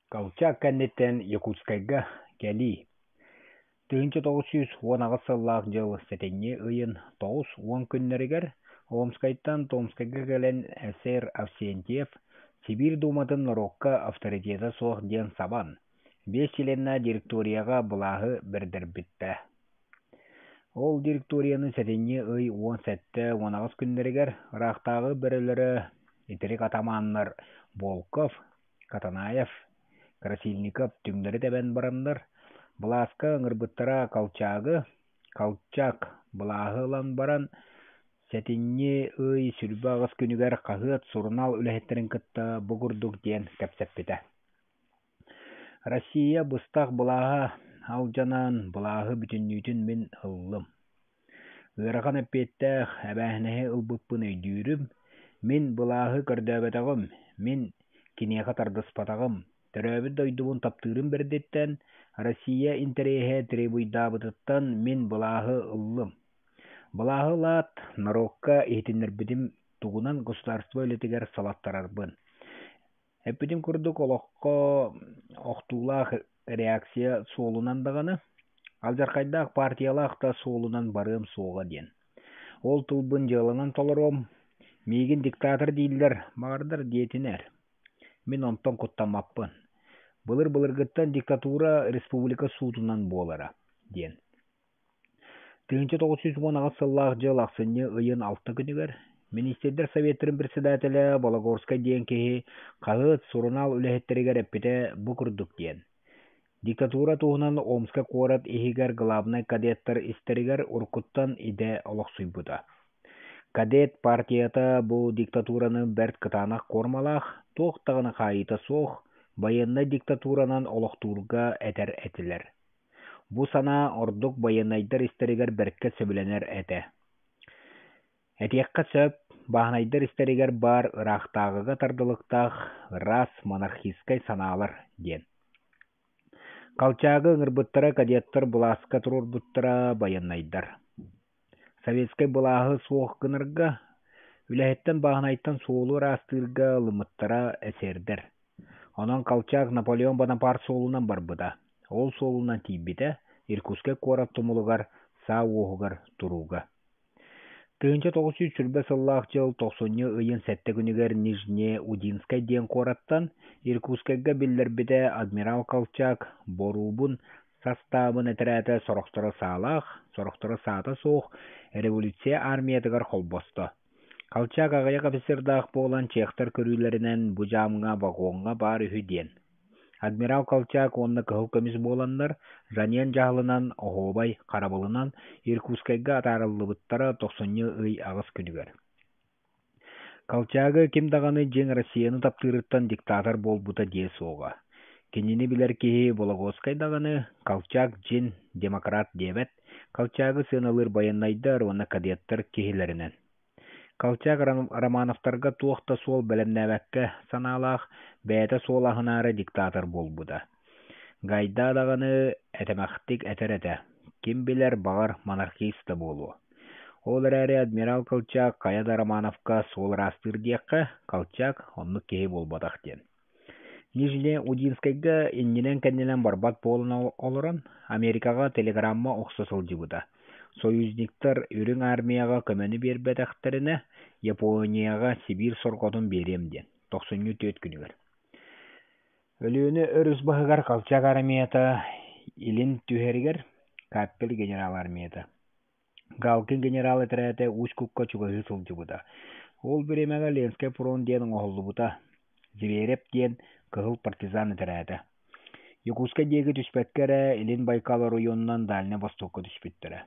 Колчак кэнниттэн Якутскайга кэлии 1918 сыллаах дьыл сэтинньи ыйын 90 күннэригэр Омскайтан Томскайга кэлэн эсер Авсентьев Сибиир Дууматын норуокка авторитета суох диэн сабан, биэс чилиэннээх директорияҕа былааһы бэрдэрбиттэ. Ол директорияны сэтинньи ый 17-18 күннэригэр ыраахтааҕы бөрөлөрө итирик атамааннар Волков, Катанаев, Красильников түҥнэри тэбэн бараннар, былааска ыҥырбыттара Колчагы, Колчак былааһы ылан баран, сэтинньи ый 28 күнүгэр хаһыат, сурунаал үлэһиттэрин кытта бу курдук диэн кэпсэппитэ: «Россия быстах былааһа алдьанан, былааһы бүтүннүүтүн мин ыллым. Ыарахан эппиэттээх эбээһинэһи ылбыппын өйдүүрүм, мин былааһы көрдөөбөтөҕүм, мин киниэхэ тардыспатаҕым, төрөөбүт дойдубун таптыырым бэрдиттэн, Россия интэриэһэ требуйдаабытыттан мин былааһы ыллым. Былааһы ылаат, норуокка иһитиннэрбитим тугунан государство үлэтигэр салаттарарбын. Эппитим курдук, олоххо охтуулаах реакция суолунан даҕаны, алдьархайдаах партиялаах да суолунан барыам суоҕа диэн. Ол тылбын дьыаланан толоруом, миигин диктатор дииллэр, баҕардар диэтинэр. Мин онтон куттаммаппын. Былыр-былыргыттан диктатура республика суутунан буолара, диэн. 1918 сыллаах дьыл ахсынньы ыйын алта күнүгэр Министрдэр Советтарын председателэ Бологорскай диэн киһи хаһыат, сурунаал үлэһиттэригэр эппитэ бу курдук диэн: «Диктатура туһунан Омскай куорат иһигэр главнай кадеттар истэригэр уруккуттан идэ олохсуйбута. Кадет партията бу диктатураны бэрт кытаанах куормалаах, туох даҕаны хаайыыта суох, байыаннай диктатуранан олохтуурга этэр этилэр. Бу санаа ордук байыаннайдар истэригэр бэркэ сөбүлэнэр этэ. Этиэххэ сөп, бааһынайдар истэригэр баар ыраахтааҕыга тардылыктаах ыраас монархическай санаалар диэн. Колчагы ыҥырбыттара кадеттар былааска туруорбуттара байыаннайдар. Советскай былааһы суох гынарга, үлэһиттэн бааһынайтан суолу ыраастыырга ылыммыттара эсердэр. Онон Колчак Наполеон Бонапарт суолунан барбыта, ол суолунан тиийбитэ Иркутскай куорат тумулугар саа уоһугар турууга. 1920 сыллаах дьыл тохсунньу ыйын сэттэ күнүгэр Нижнеудинскай диэн куораттан Иркутскайга биллэрбитэ адмирал Колчак боруубун Састаабын этэрээтэ сорохторо саалаах, сорохторо саата суох революция армиятыгар холбосто. Колчак аҕыйах офицердаах буолан чехтэр көрүүлэринэн бу дьаамҥа вагоҥҥа баар үһү диэн. Адмирал Колчак уонна кыһыл көмүс буоланнар Жанен дьаһалынан, оһуобай харабылынан Иркутскайга атаарыллыбыттара тохсунньу ый аҕыс күнүгэр. Колчагы ким даҕаны дьиҥ Россияны таптыырыттан диктатор буолбута диэ суоҕа. Кинини билэр киһи Вологодскай даҕаны Колчак дьин демократ диэбэт, Колчагы сыаналыыр байыаннайдар уонна кадеттар киһилэринэн. Колчак Романовтарга туох да суол бэлэмнээбэккэ санаалаах, бэйэтэ суол аһынаары диктатор буолбута. Гайда даҕаны этэмэхтик этэр этэ, ким билэр, баҕар, монархист да буолуо. Ол эрээри адмирал Колчак хайа да Романовка суол ыраастыыр диэххэ, Колчак оннук киһи буолбатах диэн. Нижнеудинскайга иннинэн-кэннинэн барбат буолан олорон, Америкаҕа телеграмма охсо сылдьыбыта. Союзниктар Үрүҥ Армияҕа көмөнү биэрбэтэхтэринэ, Японияҕа Сибиир сорҕотун биэриэм диэн, тохсунньу түөрт күнүгэр. Өлүөнэ өрүс баһыгар Колчак армията илин түһэригэр Каппель генерал армията Галкин генерал этэрээтэ Усть-Кукка чугаһыы сылдьыбыта. Ол бириэмэҕэ Ленскэй фронт диэн оҥоһуллубута, Зверев диэн кыһыл партизан этэрээтэ. Якутскай диэки түспэккэ эрэ Илин Байкал оройуонунан Дальнай Востокка түспүттэрэ.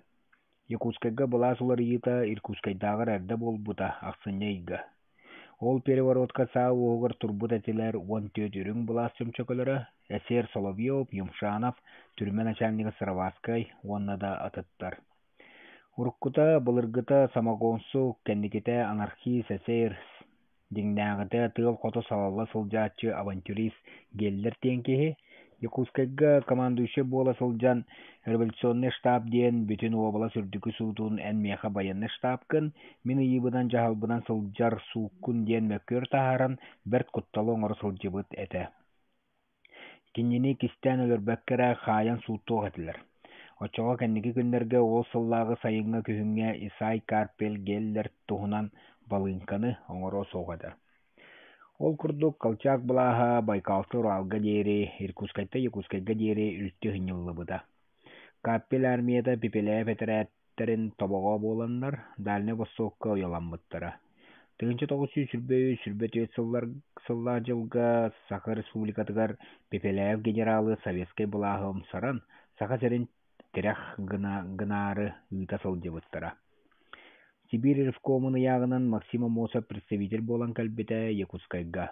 Якутскайга былаас уларыйыыта Иркутскайдааҕар эрдэ буолбута ахсынньы ыйга. Ол переворотка саа уоһугар турбут этилэр 14 үрүҥ былаас чөмчөкөлөрө, эсер Соловьев, Юмшанов, түрмэ начальнига Сыроватскай уонна да атыттар. Уруккута, былыргыта самогонсук, кэнникитэ анархист, эсер, Дьиҥнээҕитэ тыал хоту салалла сылдьааччы авантюрист Геллер диэн киһи, Якутскайга командующай буола сылдьан революционный штаб диэн бүтүн уобалас үрдүкү суутун эн миэхэ байыаннай штабкын, мин ыйыыбынан-дьаһалбынан сылдьар сууккун диэн мөккүөр таһааран бэрт кутталы оҥоро сылдьыбыт этэ. Кинини кистээн өлөрбөккө эрэ хаайан сууттуох этилэр. Оччоҕо кэнники күннэргэ ол сыллааҕы сайыҥҥа күһүҥҥэ Исай Карпель Геллер туһунан балыыҥканы оҥоруо суох этэ. Ол курдук Колчак былааһа Байкалтан Уралга диэри, Иркутскайтан Якутскайга диэри үлтү ыһынньыллыбыта. Каппель армията Пепеляев этэрээттэрин тобоҕо буоланнар, Дальнай Востокка уйаламмыттара. 1923-24 сыллаах дьылга Саха Республикатыгар Пепеляев генералы советскай былааһы умсаран, Саха сирин тирэх гынаары ыыта сылдьыбыттара. Сибиир ревкомун ыйааҕынан Максим Аммосов представитель буолан кэлбитэ Якутскайга.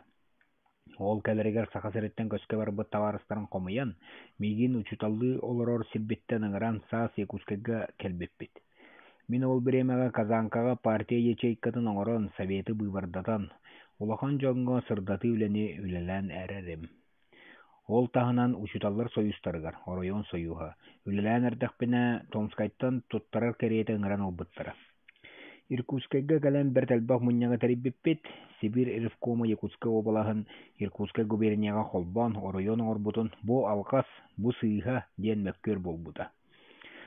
Ол кэлэригэр Саха сириттэн көскө барбыт табаарыстарын хомуйан, миигин учууталлыы олорор сирбиттэн ыҥыран саас Якутскайга кэлбиппит. Мин ол бириэмэҕэ Казанкаҕа партия ячейкатын оҥорон, советы быыбардатан, улахан дьоҥҥо сырдатыы үлэни үлэлээн эрэрим. Ол таһынан учууталлар сойуустарыгар, оройуон сойууһа, үлэлээн эрдэхпинэ, Томскайтан туттарар кэриэтэ ыҥыран ылбыттара. Иркутскайга кэлэн бэрт элбэх мунньаҕы тэрийбиппит, Сибиир ревкома Якутскай уобалаһын Иркутскай губернияҕа холбоон оройуон оҥорбутун бу алҕас, бу сыыһа диэн мөккүөр буолбута.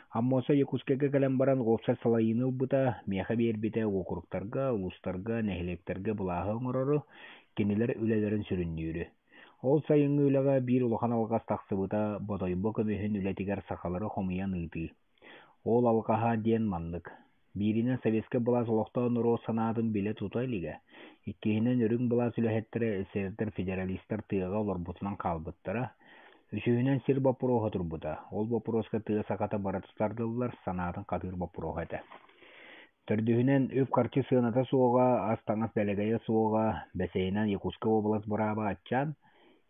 Аммосов Якутскайга кэлэн баран уопсай салайыыны ылбыта, миэхэ биэрбитэ уокуруктарга, улуустарга, нэһилиэктэргэ былааһы оҥорору, кинилэр үлэлэрин сүрүннүүрү. Ол сайыҥҥы үлэҕэ биир улахан алҕас тахсыбыта Бодойбо көмүһүн үлэтигэр сахалары хомуйан ыытыы. Ол алҕаһа диэн маннык: бииринэн советскай былаас олохтоох норуот санаатын билэ тута илигэ, иккиһинэн үрүҥ былаас үлэһиттэрэ эсердэр федералистар тыаҕа олорбутунан хаалбыттара, үсүһүнэн сир боппуруоһа турбута, ол боппуруоска тыа сахата бары тардыллар, санаатын хатыыр боппуруоһа этэ. Төрдүһүнэн, үп-харчы сыаната суоҕа, ас-таҥас дэлэгэйэ суоҕа, бэсиһинэн Якутскай уобалас бырааба аччаан,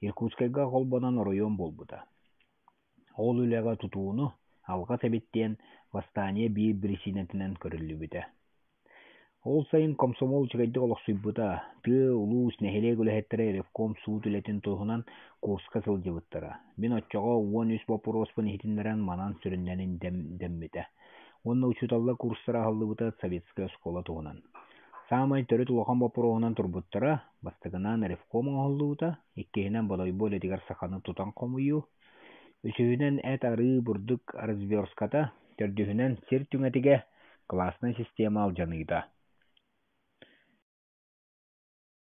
Иркутскайга холбонон оройуон буолбута. Ол үлэҕэ тутууну алҕас эбит диэн восстание биир биричиинэтинэн көрүллүбүтэ. Ол сайын комсомол үчүгэйдик олохсуйбута, тыа, улуус, нэһилиэк үлэһиттэрэ ревком суут үлэтин туһунан курска сылдьыбыттара. Мин оччоҕо 13 боппуруоспун иһитиннэрэн манан сүрүннэнин дэммитэ. Уонна учууталлар курстара аһыллыбыта советскай оскуола туһунан. Саамай төрүт улахан боппуруоһунан турбуттара, бастакынан ревком оҥоһуллубута, иккиһинэн Бодойбо үлэтигэр саханы тутан хомуйуу, үсүһүнэн эт-арыы бурдук разверстката, төрдүһүнэн сир түҥэтигэ, класснай система алдьаныыта.